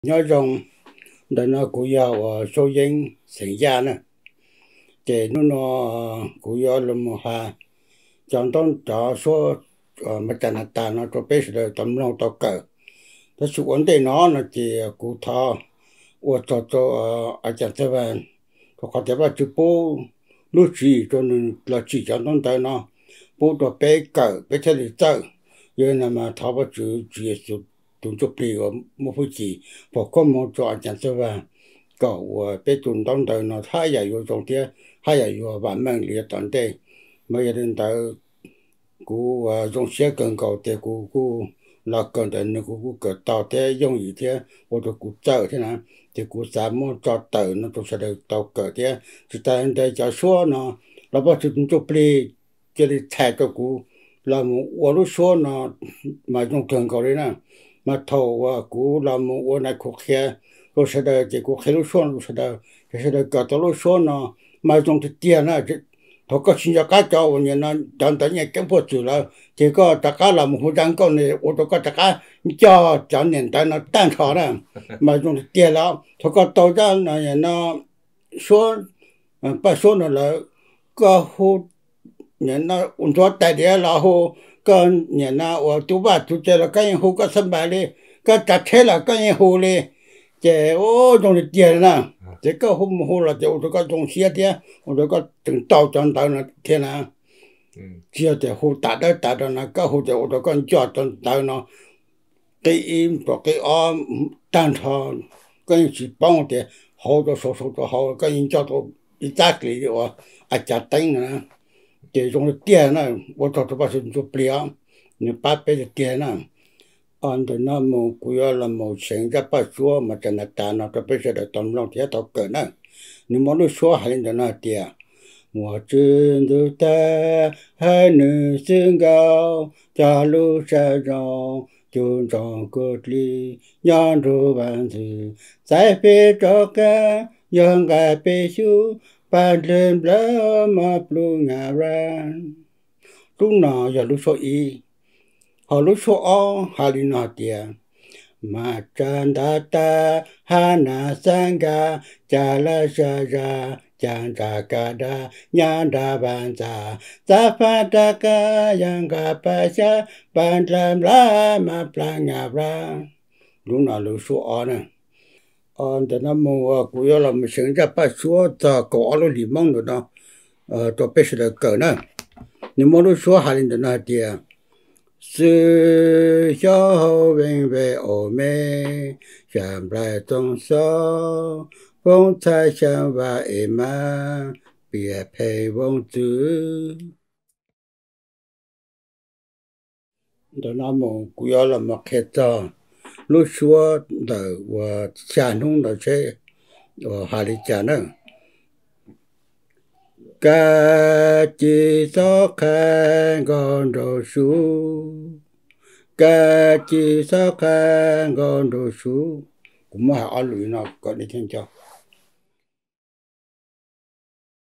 Nyob zoo, ntawm no kuv yog uas Saub Yeeb xeem Yaj na. Ces hnub no kuv yuav los mus has cov ntaub cov suab Mas Cas Nas Tas no rau peb sawv daws tau mloog tau kawm. Tab sis ua ntej no no ces kuv thov ua tsaug rau a cas txawj vas, rau qhov tias Vajtswv pub lub tswv yim rau nws los tsim cov ntaub ntawv no pub rau peb kawm peb thiaj li txawj. Yog li no mas thov Vajtswv Tswv Yexus tus ntsuj plig uas muaj hwj chim foom koob hmoov rau a cas txawj vas kom uas peb tus ntaub ntawv no haj yam yuav zoo thiab haj yam yuav vam meej li yav tom ntej. Mas yog li ntawd kuv zoo siab kawg nkaus tias kuv kuj los kawm ntawm nws, kuv kuj kawm tau thiab yooj yim thiab ua rau kuv txawj thiab na. Ces kuv xav muab tso tawm no rau sawv daws tau kawm thiab. Tsis tas li ntawd cov suab no los Vajtswv tus ntsuj plig cia li txhais rau kuv los mus ua lub suab no mas zoo kawg nkaus li na. Mas thaum uas kuv los mus ua nais khu qhia rau sawv daws ces kuv qhia lub suab no rau sawv daws ces sawv daws kawm tau lub suab no mas zoo tiag tiag na. Thaum koj tsis nco qab cov uas nim no cov ntawv nyiaj keeb puag txwm lawm ces koj rov qab los mus hu zaj nkauj no ua rau koj rov qab nco cov niam ntawv no tag nrho na, mas zoo tiag tiag li. Thaum koj tau zaj no suab, paj suab no lawm, koj hu nim no ua ntxuav tais diav los hu, koj nim no ua tus vaj tus tsev los koj yeej hu, koj xab npais li, koj tsav tsheb los koj yeej hu li. Ces zoo li tiag li na. Ces koj hu mus hu los ces ua rau koj zoo siab thiab ua rau koj tseem tau cov ntawv no thiab na. Tsis yog tias hu tas dawb tas do no, koj hu ces ua rau koj nco cov ntawv no qib ib rau qib ob tag nrho, koj yeej tsis paub tias hauv rau saum, saum rau hauv, koj yeej nco tau ib txab kis li uas a cas teeb no na. Ces zoo li tiag na, ua tsaug rau Vajtswv tus ntsuj plig os, nws pab peb tiag tiag na. Ntawm no mus kuv yuav los mus seev zaj paj suab Mas Cas Nas Tas no rau peb sawv daws tau mloog thiab tau kawm na. Nws muaj lub suab hais li ntawm no hais tias, muaj tswv ntuj tag hais nws xwb nkaus, cog lub sab zoo cug ntsoog kua dlig nyob nrug vaj ntxwv, txais peb rov qab yog nqa peb xyuv pab dlej nplawg mov plub nyab vaj. Lub no yog lub suab ib. Ho lub suab ob hais li no hais tias, Mas Cas Nas Tas hab nas xab nkas, Cas Laj Sa Zas, Cas Ntsa Kas Das, Nyab Nrag Vaj Ntxas, txav phab rab qab yog nqa pab xyab, pab dlej nplawg mov plub nyab vaj. Lub no lub suab ob na. Ntawm no mus kuv yuav los mus seev zaj paj suab txog kaum ob lub hlis Hmoob ntawm no rau peb sawv daws kawm na. Nws muaj lub suab hais li ntawm no hais tias, xwb xyob hauv veej vej aus me, xya nplaig txoov xov, foob txhab xya vaj es mas, piam phem vooj txwv. Ntawm no mus kuv yuav los mus qhia txog lub suab ntawm uas xya hnub ntawd seb uas hais li cas na. Kab ci xob qha nkaus nraum su, kab ci xob qha nkaus nraum su. Kuv muab hais ob lus no kom nej thiaj nco.